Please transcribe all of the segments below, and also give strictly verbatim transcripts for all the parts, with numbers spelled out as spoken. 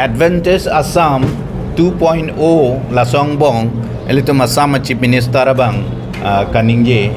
Advantage Assam two point oh laso angbong, ilitum Assam a Chief Minister abang, ah, kaningje.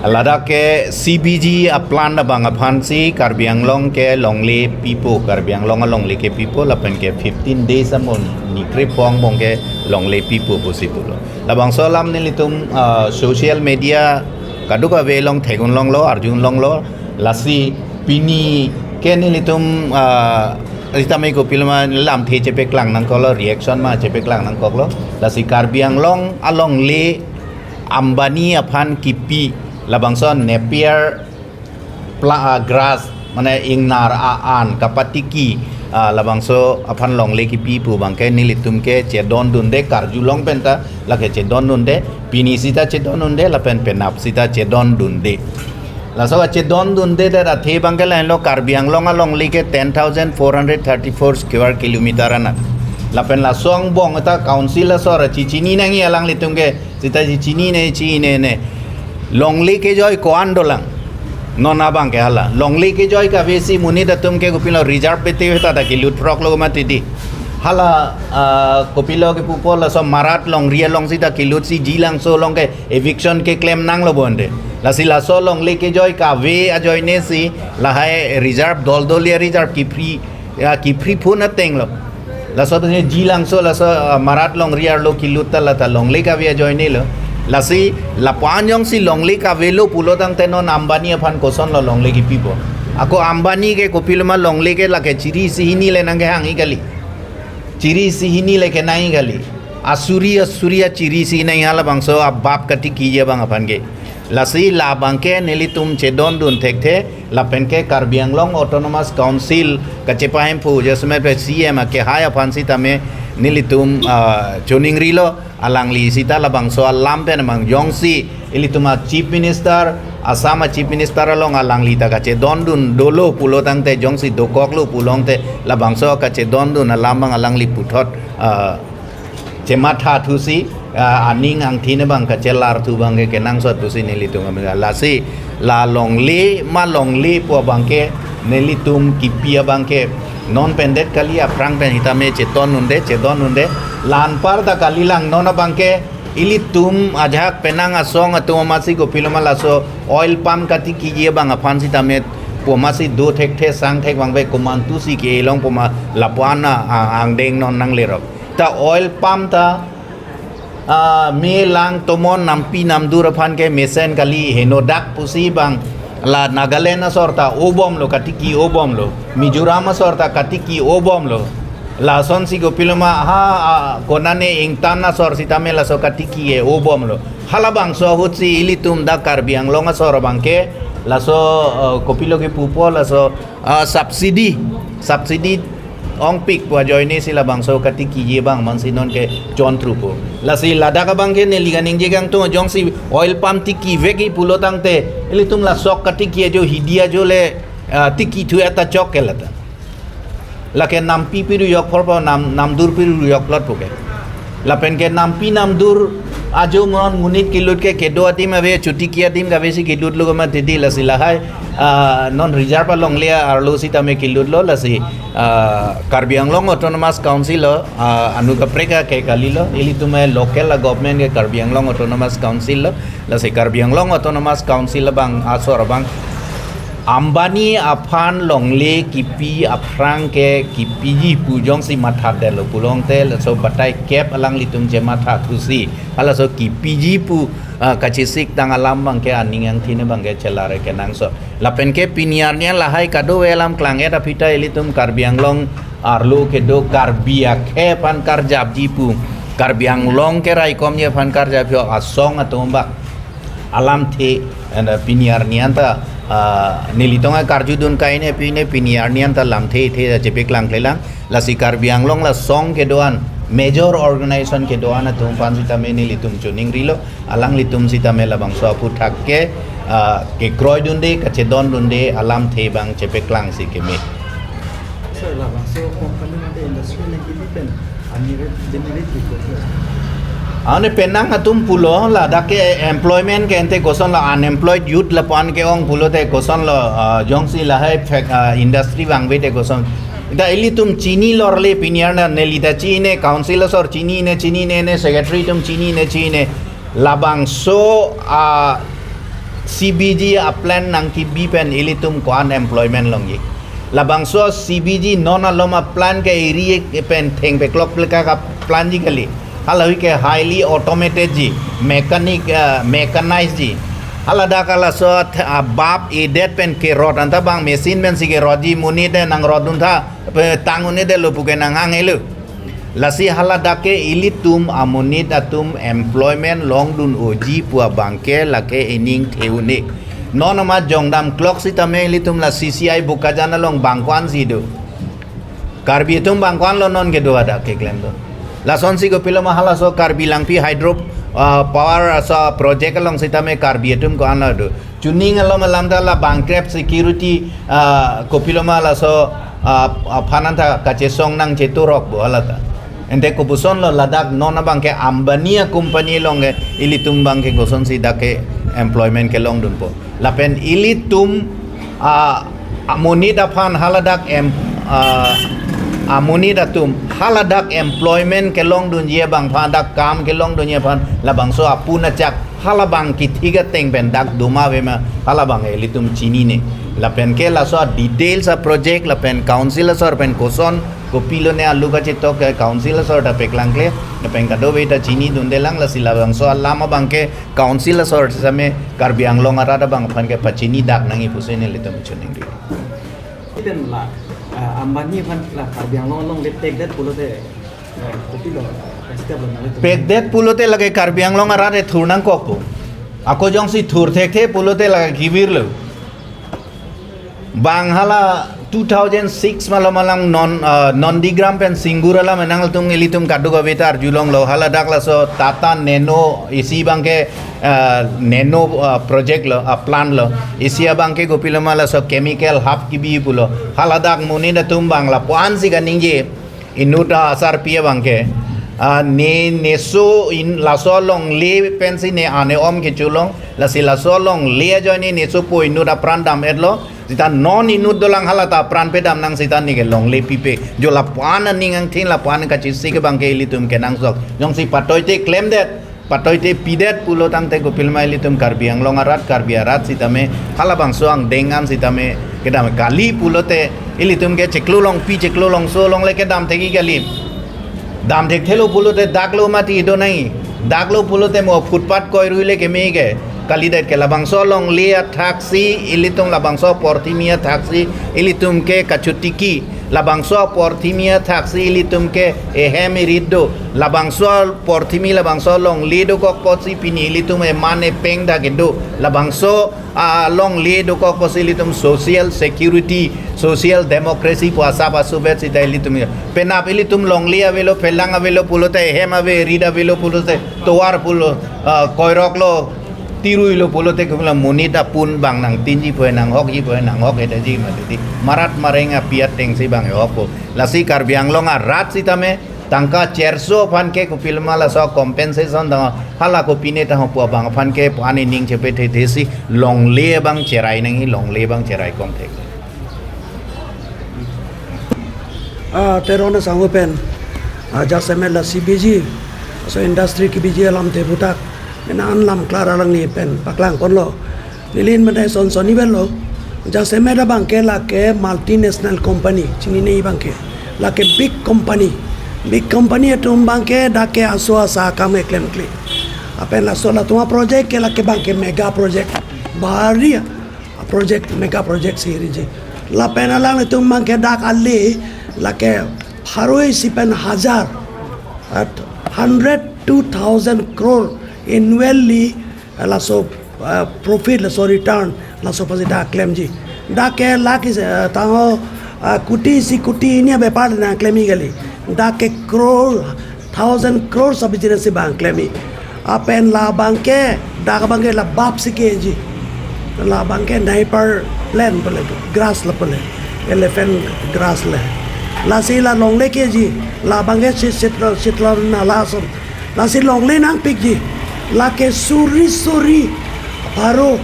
Ladak ke C B G a plan abang aphansi Karbi Anglong ke longle pipo, Karbi Anglong alongle ke pipo, lapen ke fifteen days amon nikre pong bong ke longle pipo pusi pulo. Labangso alam nelitum, ah, social media kadokave along theklonglo, arjulonglo, lasi pini ke nelitum, ah, sitame kopiloma lamthe chepeklang nangkoklo, reaction ma chepeklang nangkoklo. Lasi Karbi Anglong alongle Ambani aphan kipi, labangso Napier pla-, ah, grass, mane ingnar a-an kapatiki, ah, labangso aphan longle kipi pu abangke nelitum ke chedondunde, karjulong penta lake chedondunde, pini sita chedondunde, lapen penap sita chedondunde. Laso kachedondunde det athe abangke lahenlo, Karbi Anglong alongle ke ten thousand four hundred thirty-four square kilometer anat. Lapen laso angbong ta council asor chichini nangji alanglitum ke, sita chichinine, chinine. Longle kejoi ko-an dolang. Non abangke hala longle kejoi kavesi monit atum ke kopilo reserve bete heta ta kilut phroklo mati di. Hala, ah, kopilo kepupo laso Marat longri along sita kilutsi Jilangso along ke eviction keklem nanglo bonde. Lasi laso longle kejoi kave ajoinesi lahai reserve doldol ya reserve kiphri, ya kiphri phun atenglo. Laso tanya Jilangso laso, ah, Marat longri arlo kilut ta lata longle kave ajoinelo. Lasi lapu-an jongsi longle kavelo pulo tangte non Ambani aphan kosonlo longle kipipo. Ako Ambani ke kopiloma longle ke lake chiri isi hini le nangkehangji kali. Chiri isi hini le kenangji kali. Asuri asuri achiri isi nangji halabangso abap katikiji abang aphan ke. Lasi labangke nelitum chedondun thekthe, lapen ke Karbi Anglong Autonomous Council kachepahemphu jasemet pe C M akehai aphan sitame nelitum, ah, choningrilo, alangli sita labangso alam pen abang jongsi ilitum a Chief Minister, Assam a Chief Minister along alangli ta kachedondun dolo pulo tangte, jongsi dokoklo pulo tangte labangso kachedondun alam abang alangli puthot, ah, chematha thusi, ah, aning angthin abang kachelar thu abangke kenangsot pusi nelitum kami lasi la longle ma longle pu abangke nelitum kipi abangke non pendet kali, aphrang pen sitame chetondunde, chedondunde. La anparta kalilang, non abangke ilitum ajahak penang asong atum amatsi kopiloma laso oil palm katikiji abang aphan sitame pu amatsi do thekthe, sang thek abang ve komantusi ke-e long pu ma lapu-an a, a, angdeng non nanglerok. Ta oil palm ta, ah, me lang tomon nampi namdur aphan ke mesen kali, henodak pusi abang la Nagaland asor ta obomlo, katiki obomlo, Mizoram asor ta katiki obomlo. Lasonsi kopiloma ha, ah, konane ingtan asor sitame laso katiki e obomlo. Halabangso ahutsi ilitum dak Karbi Anglong asor abangke laso, ah, kopilo kepupo laso, ah, subsidy, subsidy ongpik pu ajoinesi labangso katikiji abang mansi non ke chontrupo. Lasi ladak abangke neli kaningje kangtung, jongsi oil palm tikivekji pulo tangte ilitum lasok katiki ajo hidi ajo le, ah, tikithu eta chok ke lata. Lake nampi piru yok phor pa nam, namdur piru yok lot puke. Lapen ke nampi namdur ajo mon monit kilut ke kedo adim ave, chotiki adim kavesi kilutlo koma tidi, lasi lahai, ah, non reserve alongle arlo sitame kilutlo, lasi, ah, Karbi Anglong Autonomous Council lo, ah, anu kaprek ake kalilo, ilitum e local a government ke Karbi Anglong Autonomous Council lo, lasi Karbi Anglong Autonomous Council abang asor abang Ambani aphan longle kipi aphrang ke kipiji pu jongsi matha detlo pulo tangte laso batai kep alanglitum chematha thusi halaso kipiji pu, ah, kachesik tang alam abangke aning angthin abangke chelare kenangsot. Lapen ke pini arni an lahai kadokave alam klang-et aphi ta ilitum Karbi Anglong arlo kedo Karbi akhei aphan karjapji pu, Karbi Anglong keraikomji aphan karjapji asong atum abang alamthe, and, uh, pini arni an ta, uh, nelitum karjudun kaine pine pini arni an ta lamthe the chepeklang klelang. Lasi Karbi Anglong la song kedo-an, major organization kedo-an atum aphan sitame nelitum choningrilo, alanglitum sitame labangso aphuthak ke, uh, kekroi dunde, kachedon dunde, alamthe abang chepeklangsi keme. Sir, labangso company mate industry ne kiti pen unmerit, demerit pu ko, sir? Ane penang atum pulo, ladak ke employment ke ante kosonlo, unemployed youth lapu-an ke-ong pulote kosonlo, ah, jongsi lahai fac-, ah, industry vangve te koson. Da ilitum chini lorle pini arni, neli ta chini, council asor chinine, chinine, ne secretary atum chinine, chinine. Labangso a C B G a plan nangkebi pen ilitum ko-an employment longji. Labangso C B G non alom a plan ke iri pen thengpeklok pleka ka plan ji kali. Hala hui ke highly automated ji, mechanic, uh, mechanized ji. Hala dak halaso th-, a bap edet pen kerot anta bang machine pensi kerot ji, monit te nangrotdun tha, pe tang un-edetlo pu ke nanghang-elo. Lasi hala dak ke ilitum amonit atum employment longdun unji pu abang ke lake ining the-un-e. Non ama jongdam klok sitame ilitum la C C I Bokajan along bang ko-ansi do. Karbi atum bang ko-anlo non kedo hadak keklemdun. Lasonsi kopiloma halaso Karbi Langpi hydro, ah, power aso project along sitame Karbi atum ko-anlo do. Chuning alom alam ta la bangkrep security, ah, kopiloma laso, ah, ah, phananta kachesong nangcheturok bo hala ta. Ente kopusonlo ladak non abang ke Ambani a company along ke ilitum bang ke kosonsi dak ke employment kelongdunpo. Lapen ilitum, ah, amonit aphan haladak em, ah, amonit atum haladak employment kelongdunji abang phan, dak kam kelongdunji aphan labangso apun achak halabang kethik ateng pen dak doma avema halabang ilitum chinine. Lapen ke laso details a project lapen council asor pen koson kopilone alu kachetok ke council asor ta paklangkle, lapen kadokave ta chinidundelang, lasi labangso alam abang ke council asor sitame Karbi Anglong arat abang aphan ke pachinidak nangji pusi nelitum choningri. Iten la, ah, Ambani aphan la Karbi Anglong along le pekdet pulote, eh, kopilo, eh, step lo nangli. Pekdet pulote lake Karbi Anglong arat e thur nangkokpo. Ako jongsi thur thekthe pulote lake kevirlo. Bang hala two thousand six malom alam non, ah, Nandigram pen Singur alam enang ilitum kadokave ta arjulonglo, haladak laso Tata Nano isi abang ke, ah, Nano, ah, project lo, ah, plant lo. Isi abang ke kopiloma laso chemical half kebi pulo. Haladak monit atum bang lapu-ansi kaningje. Inut asarpi abang ke, ah, ne, neso in laso longle pensi ne ane om kecholong, lasi laso longle ajoine nesopo inut apran dam-etlo, sita non inut dolang hala ta apran pedam nang sita ne ke longle pipe. Jo lapu-an aning angthin lapu-an kachesik abang ke ilitum kenangsot. Jongsi patoite klemdet, patoite pidet pulo tangte kopiloma ilitum Karbi Anglong arat, Karbi arat sitame halabangso angdeng an sitame kedam kali pulote ilitum ke chiklo longpi chiklo longso along le kedam thekji kali. Dam thekthelo pulote daklo mati do nangji. Daklo pulote mo footpath koirui le keme ke. Kalidet ke labangso longle athaksi ilitum labangso porthimi athaksi ilitum ke kachotiki. Labangso porthimi athaksi ilitum ke ehem erit do. Labangso porthimi labangso longle dokok apotsi pini ilitum eman epeng dak kedo. Labangso alongle dokok apotsi ilitum social security, social democracy pu asap asuvet sita ilitum. Penap ilitum longle avelo, phelang avelo pulote, ehem ave, erit avelo pulote, tovar pulo, ah, koiroklo, tiruilo pulote kumla monit apun bang nangtinji pu, nanghokji pu, nanghok-etji mati. Marat mareng api atengsi bang ehokpo. Lasi Karbi Anglong arat sitame tangka cherso aphan ke kopiloma laso compensation dang hala kopine tang pu abang aphan ke pu ani ning chepethethesi longle abang cherai nangji, longle abang cherai kom thek. Ah, Teron asangho pen, ah, jasemet la C B G, so industry kebi ji alamthe puthak, mena an lam klar alangli pen paklangponlo. Neli mena son son ni verlo. Jasemet abang ke lake multinational company, chinine abang ke. Lake big company. Big company atum abang ke dak ke aso asa akam keklemkle. Lapen laso latum aproject ke lake abang ke mega project. Bhari project, mega project si riji. Lapen alanglitum abang ke dak ale lake pharo isi pen hajar, at hundred two thousand crore annually, eh, laso, eh, profit, laso return, laso apotsi dak klemji. Dak ke lake, eh, tangho, eh, kuti isi kuti hini abepar nangklemji kali. Dak ke crore, thousand crores a business si bang klemji. Lapen labang ke, dak abang ke la bap si keji. Labang ke neighbor plant pule, grass la pule, elephant grass le. Lasi la longle keji, labang ke si sitlo, sitlo nala ason. Lasi longle nangpikji. Lake suri suri pharo,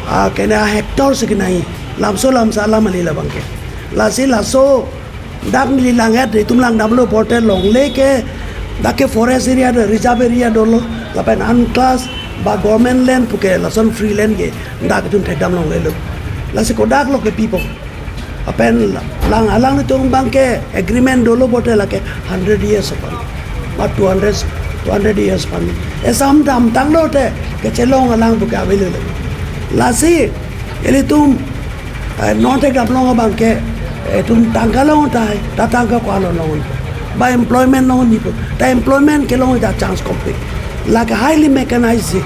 ah, kena hectare si kenai. Lamso lamsa alam kali labang ke. Lasi laso Dak neli lang-et, itum langdamlo pulote longle ke, dak ke forest area do, reserve area dolo, lapen unclass ba government land puke lason free land ke dak itum thekdam longlelo. Lasi kodak lo kepipo. Lapen lang alanglitum abang ke agreement dolo pulote lake hundred years aphan, ba two hundred, two hundred years aphan. Esam damtanglo te kechelong alang puke avelelo. Lasi ilitum eh, non thekdam long abang ke, eh, itum tangka long tahai, ta tangka ko-an long, ba employment long nipo, ta employment kelong ta chance kompe. Lake highly mechanized si,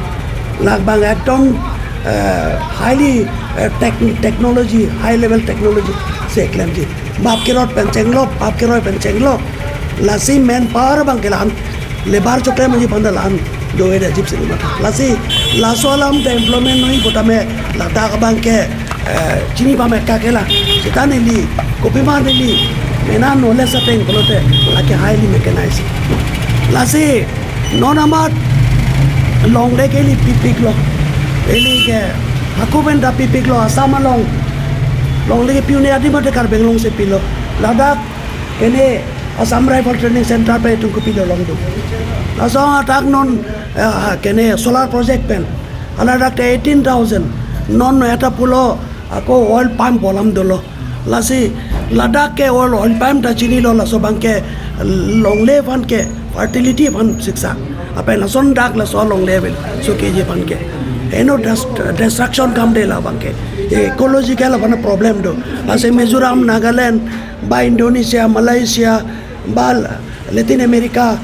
lake abang ekdom, eh, highly, eh, tech-, technology, high level technology si klemji. Bap kerot pen chenglok, bap kerot pen chenglok. Lasi manpower abang ke la-an, labour choklemji aphan ta la-an dovekji pusi matha. Lasi laso alam ta employment noi botame ladak abang ke, eh, chini pame kakela. Seta neli, kopima neli mena knowledge ateng pulote lake highly mechanized. Lasi non amat longle ke ili pipiklo. Ili ke hako pen ta pipiklo, Assam along longle ke pi-un-e adim mate Karbi Anglong si pilo. Ladak kene Assam Rifle Training Center pen itum kopilo longdun. Laso atak non, eh, kene solar project pen, hala dak te eighteen thousand. Non eta pulo ako oil palm pu alam dolo. Lasi ladak ke oil, oil palm ta chinilo, laso abang ke longle aphan ke fertility aphan siksa. Lapen lason dak laso longle avel sokeji aphan ke. Eno dest-, destruction akam de la abang ke. Ecological aphan problem do. Lasi Mizoram, Nagaland, ba Indonesia, Malaysia, ba Latin America,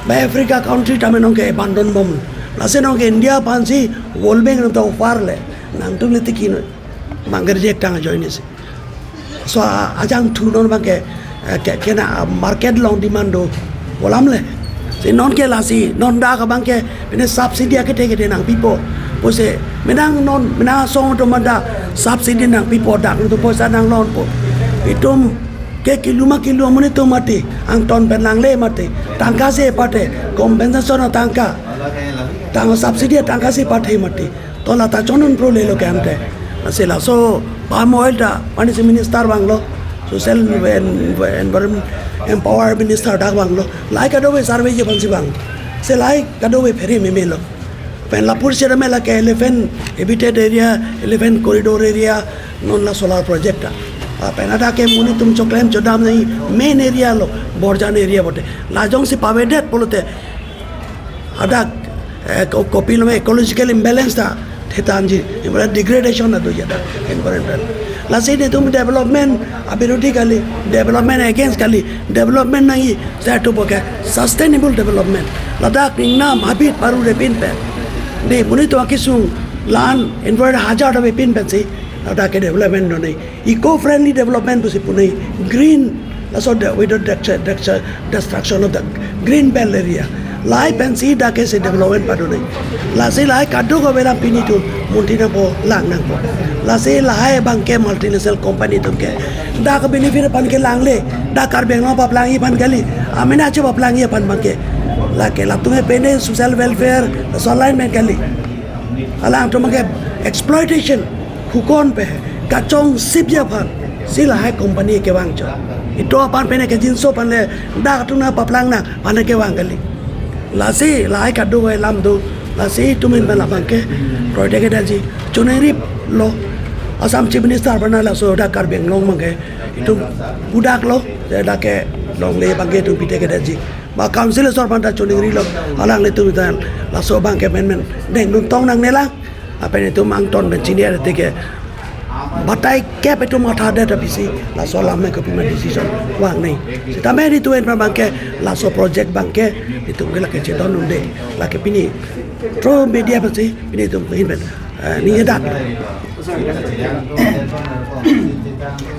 ba Africa country tame nonke abandon bom. Lasi nonke India aphansi World Bank nonta offer le, nangtum le tiki noi, bang ke reject tang ajoine si. So, a-, ajangthu non abang ke, eh, ke, kena, ah, market along demand do pu alam le. Si nonke lasi, non dak abang ke, pine subsidy akethe kethe nangpipo. Pusi, menang non, menang asong atum anta subsidy nangpipo, dak atum poisa nanglongpo. Itum ke kilu ma kilu amonit atum mati, angton pen nangle mati, tangka si pathe, compensation atangka, tang subsidy atangka si pathe mati. To lata chonun pro lelo ke ante. Lasi laso palm oil ta, mane si minister vanglo, social en-, environment, empower minister dak vanglo. Lahai kadokave survey ji aphansi vang. Si lahai kadokave phere memelo. Pen lapu seta me lake elephant habitat area, elephant corridor area, non la solar project ta. Ah, pen ladak ke monit atum choklem chodam nangji main area lo, Borjan area pulote. La jongsi pavedet pulote, ladak, eh, ko-, kopilo me ecological imbalance ta thethanji, ibarat degradation ta doji ladak environment. Lasi netum development abirodhi kali, development against kali, development nangji, seta puke sustainable development. Ladak ningnam habit paru-re pinpen, de monit atum akesung la-an environment hazard ave pinpensi ladak ke development do noi. Eco-friendly development pusi pu noi, green, laso the, without the, the destruction of the green belt area. Lahai pensi dak ke si development pado noi. Lasi lahai kadokave alam pini itum munthi nangpo, lang nangpo. Lasi lahai abang ke multinational company atum ke dak benefit aphan ke langle, dak Karbi Anglong paplangji aphan kali, amena achu paplangji aphan abang ke. Lake latum ke pine social welfare, social alignment kali. Alangtum abang ke exploitation, hukon pe, kachongsipji aphan si lahai company kevang chot. Itum aphan pine kejinso aphan le, dak atum nangpaplang nang aphan kevang kali. Lasi lahai kadokave alam do, lasi itum ahin pen labang ke project kedaji, choningri lo. Assam Chief Minister aphan laso dak Karbi Anglong abang ke itum pudak lo, dak ke longle abang ke itum pithe kedaji. Ba council asor aphan ta choningri lo, alanglitum ta laso abang ke menmen dengdun tong nangne lang. Lapen itum angton pen chini ate ke batai kep itum mathadet aphi si laso alam me kopima decision vang noi. Sitame itum ahin pen abang ke laso project abang ke itum ke lake chedon unde, lake pini through media pensi pini itum ahin pen, eh, ningjedak.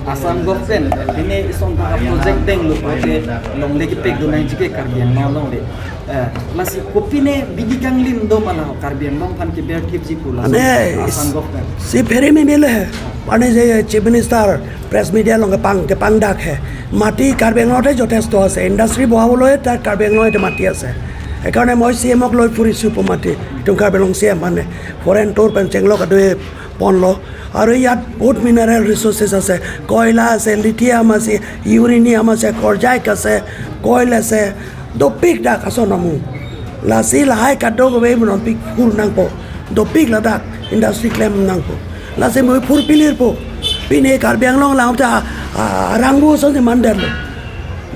Assam government pine ison ta project denglo pulote longle kepekdun nangji ke Karbi Anglong along le. Eh, lasi kopine bidi kanglim do ma la Karbi Anglong aphan keber thipji pu laso Ane, Assam government? Si phere memelo he. Mane je Chief Minister press media along kepang, kepangdak he. মাটি কাৰ্বি আংলঙতে যথেষ্ট আছে, ইণ্ডাষ্ট্ৰী বহাবলৈ তাত কাৰ্বি আংলঙতে মাটি আছে। সেইকাৰণে মই চি এমক লৈ ফুৰিছোঁ প মাটি, itum Karbi Anglong C M mane, foreign tour pen chenglok kadokave ponlo. Aru iyat bahut mineral resources ase, koila ase, lithium ase, uranium ase, korjaik ase, coal ase, dopik dak ason amu. Lasi lahai kadokave mo non pik phur nangpo, dopik ladak industry klem nangpo. Lasi mo phur pilirpo. Pine Karbi Anglong lang ta, ah, arangbo ason si manderlo.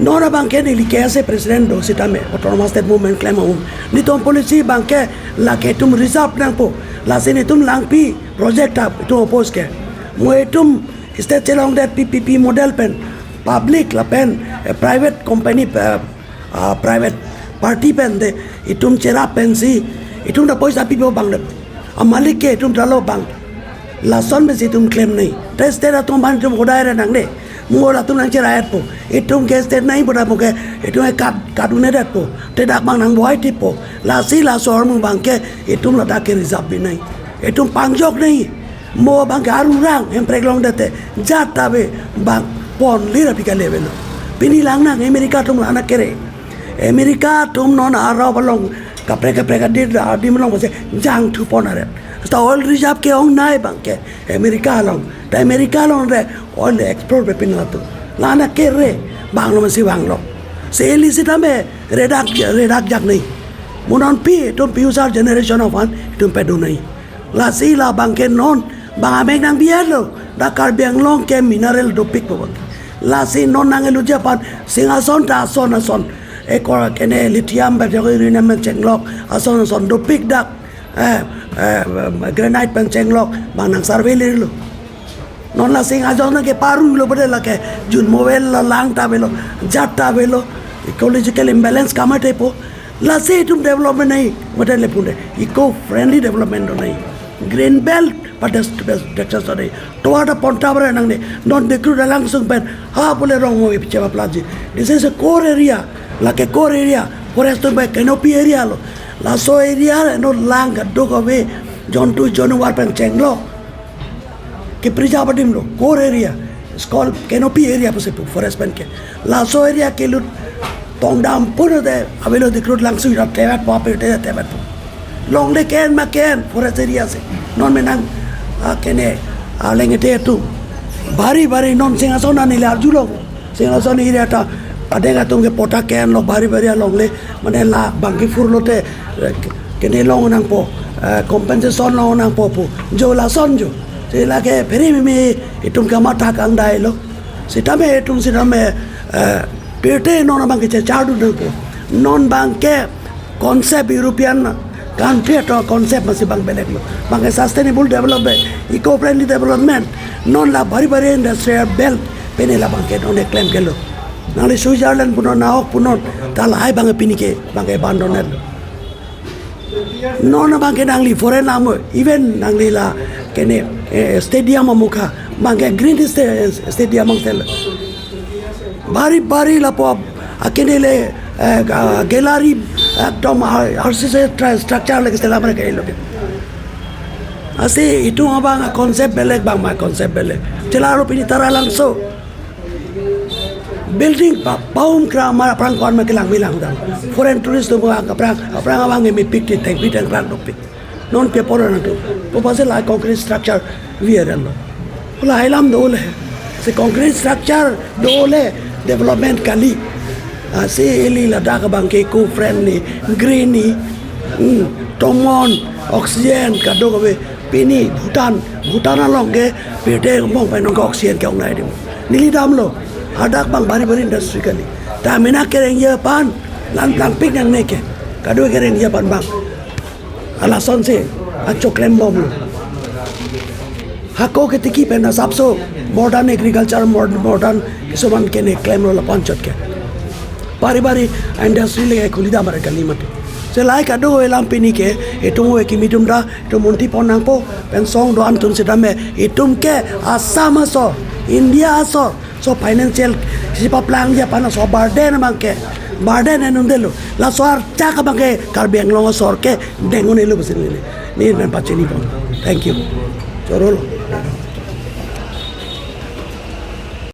Non abangke neli K S A president do sitame, Autonomous State Movement klem aum. Netum policy abangke lake itum reserve nangpo. Lasi netum langpi project ta itum oppose ke. Mo itum state chelongdet P P P model pen, public lapen, eh, private company, eh, ah, private party pen de itum cherap pensi, itum ta poisa pipo bang de. Amalik ke itum ta lo bang. Lason pensi itum klem nai. Te state atum aphan itum hodai ra nangne. Mo latum nangcheraiatpo. Itum ke state nai boda mo ke itum ke kat, kat un'edetpo. Te dak bang nangbohai tippo. Lasi laso ahormu abangke itum ladak ke reserve bi nai. Itum pangjok nai. Mo abangke arurang hemprek longdet te jat ta ave bang ponlir aphi kali avelo. Pini lang nang America atum la-an akere. America atum non arop along kaprek kaprek adim, adim along bose jangthu pon aret. Seta oil reserve ke-ong nai abangke America along. Ta America along re oil explore pe pin latum. La-an akere banglo masi banglo. Se ili sitame redak, redak jak nai. Mo non pi itum future generation aphan itum pado nai. Lasi la abangke non bang amek nangbiarlo, dak Karbi Anglong ke mineral dopikpo bang. Lasi non nang-eluji aphan Singhason ta ason ason, ekor kene lithium pen chenglo, uranium pen chenglo, ason ason dopik dak, eh, eh, granite pen chenglo bang nang survey lirlo. Non la Singhason ke parulo bade lake jun movel la lang ta avelo, jat ta avelo, ecological imbalance kamatepo. Lasi itum development nai, mate le pun de eco friendly development do nai. Green belt pa des, des, Texas do nai. Tovar ta pon ta ave nangne, non Dikru Dalangsong pen ha pule rong mo ipiche ba plaji. This is a core area, lake core area, forest atum pen canopy area lo. Laso area non lang kadokave jontu januar pen chenglo ke preserve adim lo, core area, is called canopy area pusi pu forest pen ke. Laso area kelut tongdam pulote avelo Dikru Dalangsong rat tevat po, ape te tevat po. Longle ke-en ma ke-en forest area si. Non menang, ah, kene, ah, lengete atum. Bari bari non Singhason ani le arjulong. Singhason area ta adeng atum ke patta ke-enlo bari bari alongle, mane la bangke phurlote, eh, kene long nangpo, eh, compensation long nangpo pu. Jo lason jo. Si lake phere meme itum kamatha kangdailo. Sitame itum sitame, eh, pirthe non abangke chechardun nangpo. Non abangke concept European country atum concept masi bang belek lo. Bangke sustainable development, eco friendly development. Non la bari bari industrial belt pine la bangke non eklem kelo. Nangli Switzerland punon, nahok punon, ta lahai bangke pini ke bangke bandon lo. Non abangke nangli foreign amo, even nangli la kene, eh, stadium amukha bangke green sta-, stadium angsel. Bari bari lapu akene le, eh, ga-, gallery ekdom ar-, R C C tra-, structure lake selam re kailo ke. Lasi itum abang concept belek, bang ma concept belek. Chelaro pini Taralangso building pa paum kra mar aphrang ko-an ma kelang bilang dam. Foreign tourist atum aphrang, aphrang abang mepik ti thengpi thengkrak dopik. Non paper nangtum. Pu apotsi la concrete structure vier lo. Lahai alam dole. Si concrete structure dole development kali. Ah, si ili ladak abangke eco friendly, green ni. Hmm, tomon, oxygen kadokave. Pini Bhutan, Bhutan along ke pirthe mong pen nong ke oxygen ke-ongnei adim. Neli damlo. Hadak bang bari bari industry kali. Ta mena kereng ya pan, lan langpik nangne ke. Kado kereng ya pan bang. Alasonsi achoklem bomlo. Hako ketiki pen asapso modern agriculture, mod-, modern kisuman kene klemlo lapu anchot ke. Bari bari industry le khuli dam bari kali mati. Si lahai kado alam pini ke, itum ove kimi atum ta, itum munti pon nangpo, pen song do-an atum sitame, itum ke Assam asor, India asor, so financial si paplang ya pan aso burden abangke, burden en undelo. Laso archak abangke Karbi Anglong asor ke deng un-elo pusi neli, neli nangpachini pon. Thank you. Chorolo.